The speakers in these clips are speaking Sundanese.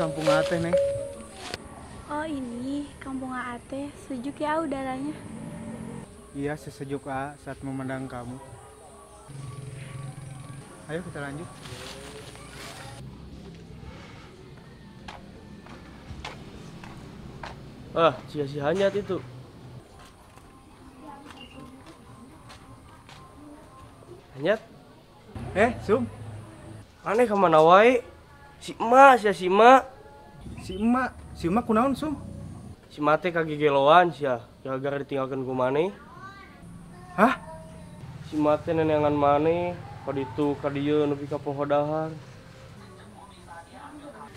kampung Ate, Neng. Oh, ini kampung Ate. Sejuk ya udaranya. Iya, sesejuk A saat memandang kamu. Ayo kita lanjut. Ah, sia-sia hanyat itu. Hanyat? Sum. Aneh kemana wae? Si emak, sia si emak. Si emak, si emak kunaon, Sum? Si emak teh kagegeloan sia, gara-gara ditinggalkeun ku maneh. Hah? Si emak teh neneangan maneh, kaditu kadieu nepi ka poho dahar.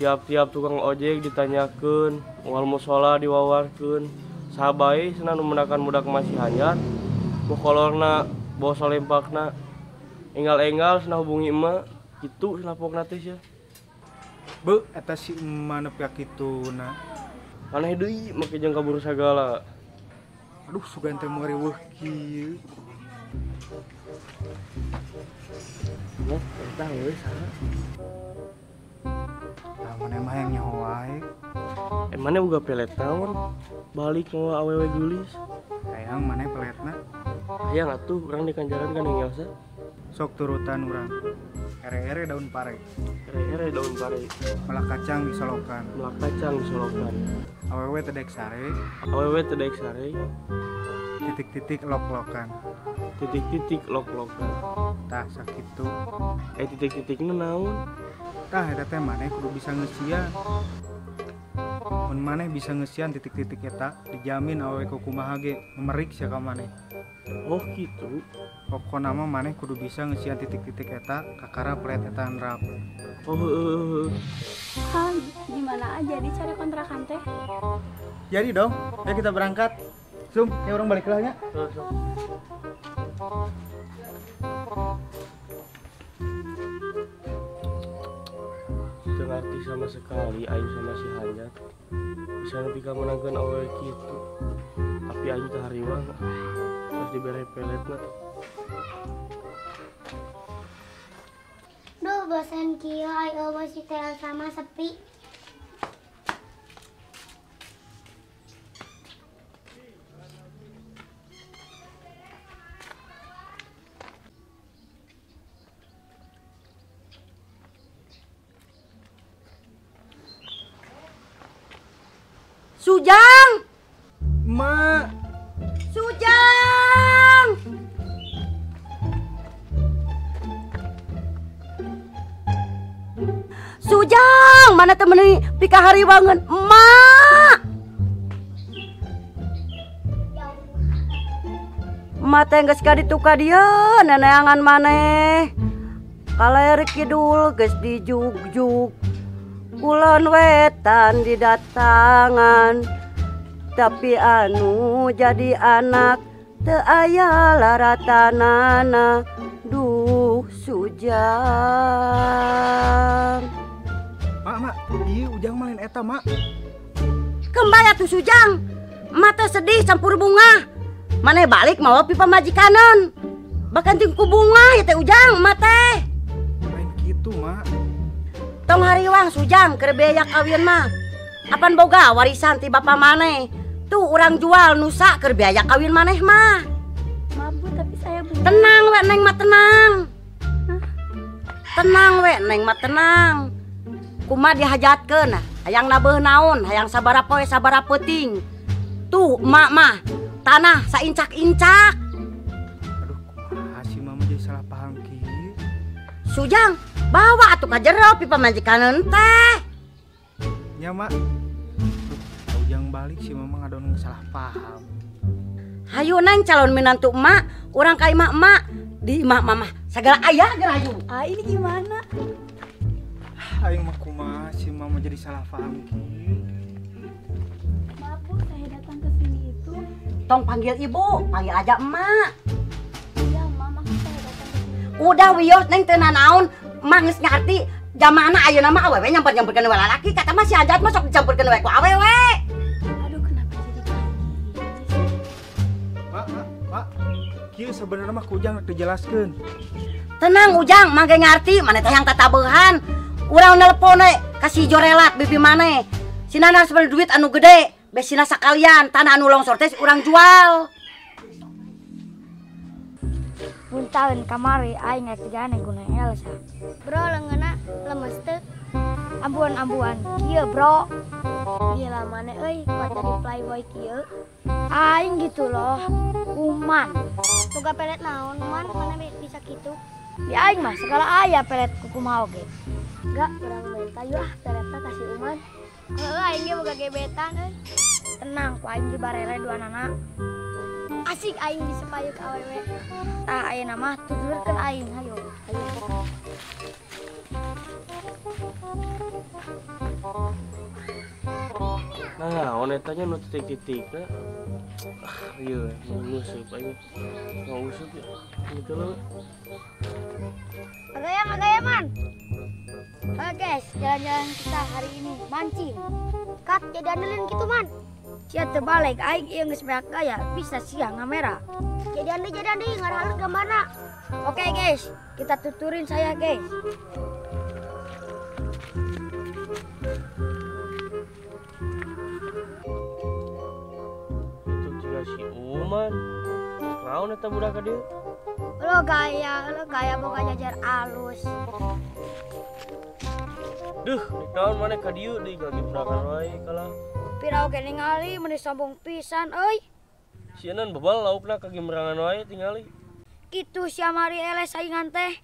Tiap-tiap tukang ojek ditanyakeun, moal musola diwawarkeun. Saha bae cenah nu mendakan budak masih hanyat, bokolorna, bawa salempakna. Enggal-enggal cenah hubungi emak, kitu cenah pokna teh sia. Be, eta si emak nepi ka kituna. Aneh deui make jeung kabur sagala. Aduh, sugan teh moal riweuh kieu. Wah, eta heueuh saha? Tah maneh mah yang nyaho wae. Maneh boga pelet naon? Balik mawa awewe geulis. Hayang maneh peletna? Hayang atuh urang di kanjaran kan yang Elsa. Sok turutan urang. Ere-ere daun pare. Ere-ere daun pare. Melak kacang disolokan. Melak kacang disolokan. Awewe teu daek sare. Awewe teu daek sare. Titik-titik lok-lokan. Titik-titik lok-lokan. Tah sakitu. Titik-titikna naon? Tah eta teh maneh kudu bisa ngeusian. Mun maneh bisa ngeusian titik-titik eta, dijamin awewe kumaha ge memerik sia ka maneh. Oh gitu. Pokona mah maneh kudu bisa ngeusian titik-titik eta kakara pelet eta nrap. Oh heeh. Hah, gimana aja jadi cari kontrakan teh? Jadi dong, ayo kita berangkat. Sum, ya orang balik lah nya. Teu ngarti sama sekali aing sama si Hanyat. Bisa nepi ka meunangkeun awewe kitu. Tapi aing teh hariwang. Terus dibere peletna. Duh, bosan kieu ai eueuh si teh sama sepi. Sujang! Mak! Sujang! Sujang! Mana temen ini pika hariwangan? Emak! Emak teh geus kaditu ka dieu neneangan maneh. Kaler kidul geus dijugjug. Kulon wetan didatangan, tapi anu jadi anak teu aya laratanana. Duh Sujang. Mak, mak, ieu Ujang mah lain eta, mak. Kembali atuh Sujang. Emak teh sedih campur bunga. Maneh balik mawa pi pamajikaneun. Bahkan ting ku bunga ya teh Ujang, emak teh. Lain kitu, mak. Tong hariwang Sujang keur biaya kawin mah. Apan boga warisan ti bapa maneh. Tuh urang jual nusa keur biaya kawin maneh mah. Maaf Bu, tapi saya belum. Tenang we Neng mah tenang. Hah? Tenang we Neng mah tenang. Kumaha dihajatkeun hayang nabeuh naon, hayang sabaraha poe sabaraha peuting. Tuh emak mah tanah saincak-incak. Aduh, kumaha sih mama jadi salah paham kieu. Sujang, bawa atuh ka jero pi pamajikaneun teh. Nya mak. Duh, Ujang balik si mama ngadon salah paham. Hayu Neng calon minantu emak, urang ka imah emak, di imah mamah sagala aya geura hayu. Ah, ini gimana? Aing mah kumaha si mama jadi salah paham kieu. Maaf Bu, saya datang ke sini itu. Tong panggil ibu, panggil aja emak. Iya, emak, maksud saya datang ke sini. Udah wios Neng teu nanaon, emak geus ngarti jamana ayeuna mah awewe nyampur-nyampurkeun we lalaki, kata mah si Hajat mah sok dicampurkeun we ku awewe. Aduh, kenapa jadi kayak gini sih? Mak, mak, mak. Kieu sebenarnya mah ku Ujang rek dijelaskeun. Tenang Ujang, mah ge ngarti, maneh teh yang tatabeuhan. Urang nelpon we ka si Jorelat bibi maneh. Sina harus duit anu gede, besina sakalian tanah anu longsor teh urang jual. Mun taun kamari aing rek digane guna Elsa. Bro leungeunna lemes teu. Ambuan-ambuan kieu bro. Gila maneh euy kuat jadi playboy kieu. Aing gitu loh, Uman. Boga pelet naon man, mana bisa kitu? Di aing mah segala aya pelet kumaha oge. Enggak, urang minta yuk ah peletna kasih Uman. Heuh aing ge boga gebetan euy. Tenang, ku aing dibarere dua nana. Asik aing bisa payu ka awewe. Tah ayeuna mah tudurkeun aing hayo. Hayo. Nah, naon eta nya nu titik-titikna? Ah, ieu nguseup aing. Nguseup ya. Gitu lho. Agaya man. Oke guys, jalan-jalan kita hari ini mancing. Kat jadi andelin gitu man. Sia teu balik aing ieu geus beak gaya, bisa sia ngamera. Jadi ande ngarahalus gambarna. Oke guys, kita tuturin saya guys. Itu juga si Uman. Naon eta budak ka dieu? Lo gaya boga jajar alus. Duh, naon maneh ka dieu deui gagibrakan wae kalah. Pira oge ningali meuni sombong pisan euy. Sieun bebal laukna kagimrangan wae tingali. Kitu sia mari eleh saingan teh.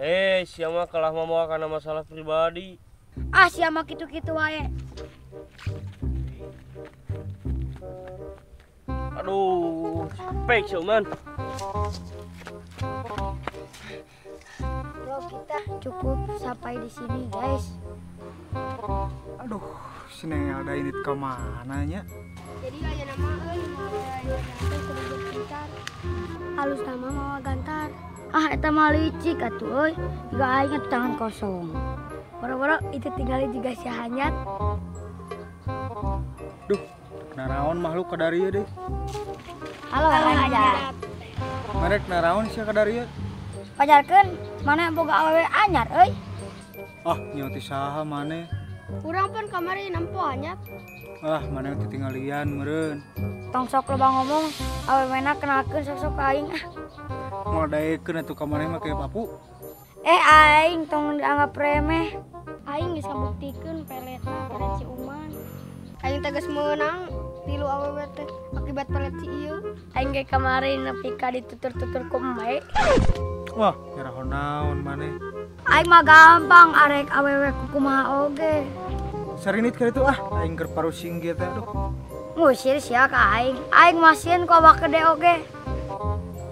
Eh, sia mah kalah mah kana masalah pribadi. Ah, sia mah kitu-kitu wae. Aduh, capek sia man. Vlog kita cukup sampai di sini, guys. Aduh, si Neng Elda ini ke mana nya? Jadi aya nama euy, kudu pintar. Alus nama mawa gantar. Ah, eta mah licik atuh euy. Jiga aing atuh tangan kosong. Boro-boro itu tinggali juga si Hanyat. Duh, naraon makhluk ka darieu deh. Halo, Hanyat. Merek naraon sia ka darieu? Pajarkeun mana boga awewe anyar euy. Ah, nyawa saha maneh? Urang pun kamari nempo Hanyat. Ah, maneh teh tinggalian meureun. Tong sok loba ngomong, awewena kenalkeun sok-sok ka aing ah. Moal daekeun atuh ka maneh mah kayak papu. Eh, aing tong dianggap remeh. Aing geus ngabuktikeun peletna pelet si Uman. Aing teh geus meunang tilu awewe teh akibat pelet si ieu. Aing ge kamari nepi ka ditutur-tutur ku embe. Wah, nyaraho naon maneh? Aing mah gampang arek awewe kumaha oge. Sarinit ka ditu ah, aing keur parusing ge teh aduh. Ngusir sia ka aing. Aing mah sieun ku awak gede oge.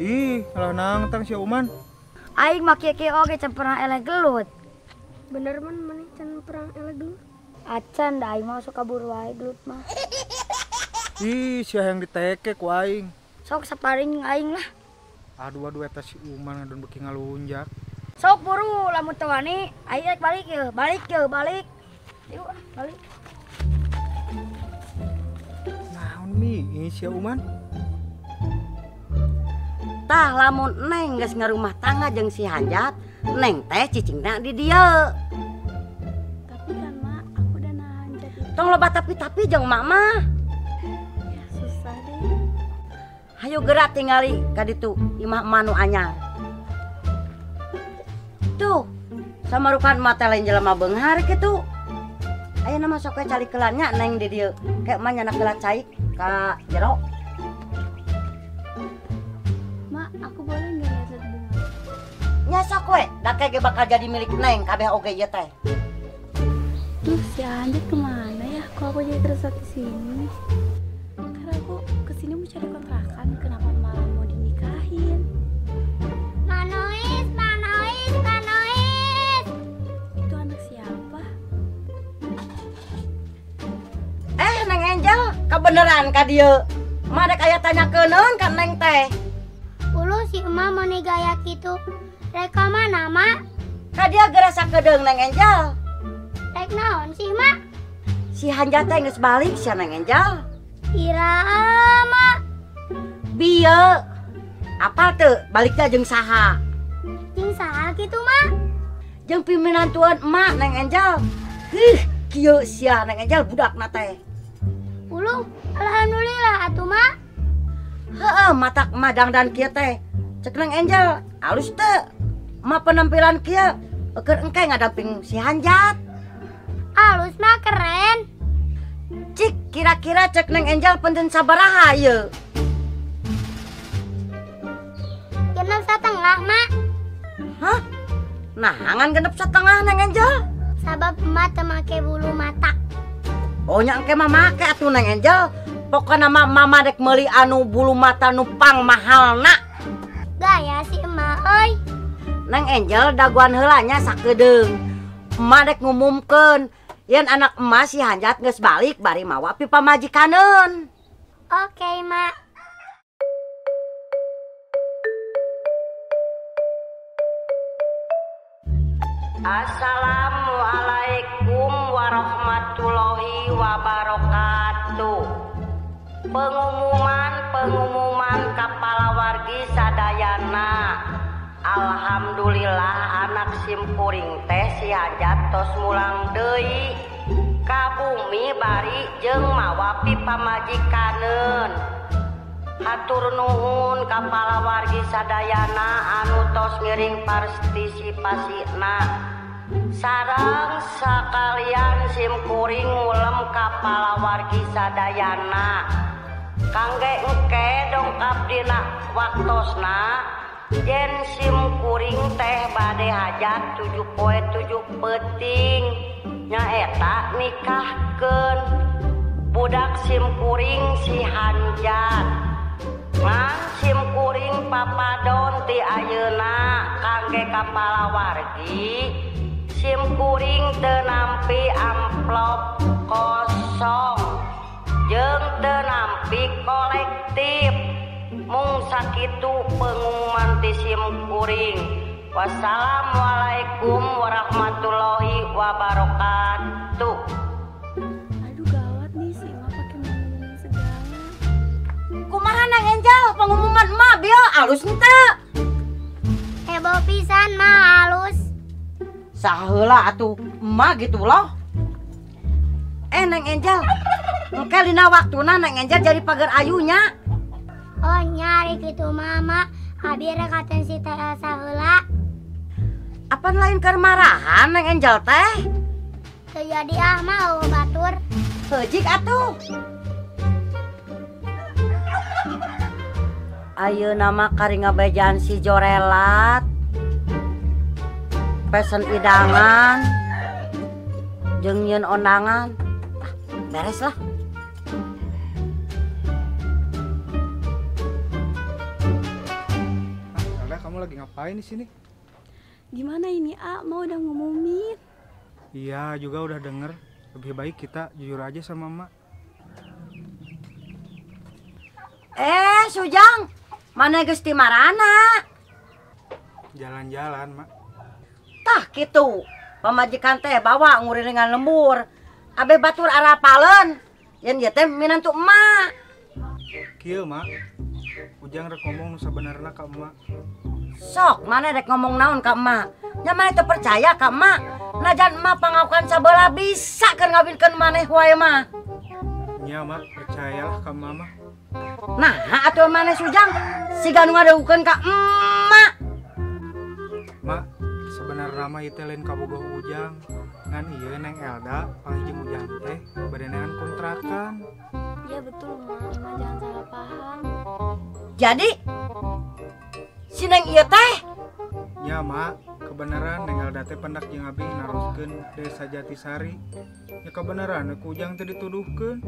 Ih, kalah nangtang sia Uman. Aing mah kieu-kieu oge can pernah eleh gelut. Bener man maneh can pernah eleh gelut? Acan da aing mah sok kabur wae gelut mah. Ih, sia yang diteke ku aing. Sok saparing aing lah. Aduh aduh eta si Uman ngadon beuki ngalunjak. Sok buru lamun teu wani, aing rek balik yeuh, balik yeuh, balik. Yuk, balik. Naon mi sia Uman? Tah lamun Neng geus ngarumah tangga jeung si Hanjat, Neng teh cicingna di dieu. Tapi kan Mak, aku udah nahan Hanjat itu. Tong loba tapi-tapi jeung mak mah. Ya susah deh. Hayo gerak tingali ka ditu imah emak nu anyar. Tuh, samarukan mah teh lain jelema beunghar kitu. Ayeuna mah sok we calik heula nya Neng di dieu. Kayak emak nyanak heula cai ka jero. Mak, aku boleh nggak lihat bunga? Nya sok we, da ge bakal jadi milik Neng kabeh oge ieu teh. Duh, si Anjat kemana ya? Kok aku jadi tersesat di sini? Karena aku kesini mau cari kontrakan, kenapa malah mau dinikahin? Manois, Manois, Manois. Itu anak siapa? Eh, Neng Angel, kebeneran ka dieu. Mak dek aya tanyakeun ka Neng teh. Ulu si emak mau gaya gitu. Rek ka mana, Mak? Ka dia geura sakedeung Neng Angel. Rek naon sih, Mak? Si Hanja teh geus balik sia Neng Angel. Ira, Mak. Bieu. Apa teu baliknya jeung saha? Jeung saha kitu, Mak? Jeung piminantuan emak Neng Angel. Ih, kieu sia Neng Angel budakna teh. Ulung, alhamdulillah atuh mak. Heeh, matak emak dangdan kieu teh. Cek Neng Angel, alus teu? Emak penampilan kieu keur engke ngadamping si Hanjat. Alus mah keren. Cik, kira-kira cek Neng Angel penten sabaraha ieu? 6,5 mak. Hah? Nah, ngan 6,5 Neng Angel. Sabab emak teu make bulu mata. Oh nya engke mah make atuh Neng Angel. Pokona mah mama dek meuli anu bulu mata nu pang mahalna. Gaya si emak euy. Neng Angel daguan heula nya sakedeung. Emak dek ngumumkeun yen anak emak si Hanjat geus balik bari mawa pipamajikaneun. Oke, Mak. Assalamualaikum warahmatullahi wabarakatuh. Pengumuman kapalawargi sadayana. Alhamdulillah anak simkuring teh si Hanjat tos mulang deui ka bumi bari jeung mawa pipamajikaneun. Hatur nuhun kapalawargi sadayana anu tos ngiring partisipasina. Sareng sakalian simkuring ngulem kapalawargi sadayana. Kangge engke dongkap dina waktosna yen simkuring teh bade hajat 7 poe 7 peuting nyaeta nikahkeun budak simkuring si Hanjat. Ngan simkuring papadon ti ayeuna kangge kapalawargi simkuring teu nampi amplop kosong jeung teu nampi kolektif. Mung sakitu pengumuman ti simkuring. Wassalamualaikum warahmatullahi wabarakatuh. Aduh gawat nih si emak pakai ngumumin segala. Kumaha Neng Angel pengumuman emak bieu alus henteu? Heboh pisan mah alus. Saheula atuh emak gitu loh. Neng Angel, engke dina waktuna Neng Angel jadi pagar ayunya. Oh nyari gitu mama, abi rek katen si teh Elsa heula. Apan lain keur marahan Neng Angel teh? Teu jadi ah mah eueuh batur. Heujik atuh. Ayeuna mah kari ngabejaan si Jorelat. Pesen idangan jeung nyieun ondangan. Ah, beres lah. Elda, kamu lagi ngapain di sini? Gimana ini, A? Mau udah ngumumin. Iya, juga udah denger. Lebih baik kita jujur aja sama emak. Sujang, mana geus ti marana? Jalan-jalan, Mak. Tah kitu. Pamajikan teh bawa ngurilingan lembur. Abe batur arapaleun. Yen ieu teh minantu emak. Kieu, Mak. Ujang rek ngomong nu sabenerna ka emak. Sok, mana rek ngomong naon ka emak? Nya maneh teu percaya ka emak? Najan emak pangaukan sabelah bisa keur ngawinkeun maneh wae mah. Nya, Mak, percayalah ka mama. Nah, atuh maneh Sujang siga nu ngadeukeun ka emak. Mak, sebenarnya mah ieu teh lain kabogoh Ujang. Ngan ieu Neng Elda panghijing Ujang teh badenean kontrakan. Iya betul, Mak. Emak jangan salah paham. Jadi si Neng ieu teh? Nya, Mak, kebenaran Neng Elda teh pendak jeung abi naroskeun Desa Jatisari. Nya kebenaran ku Ujang teh dituduhkeun.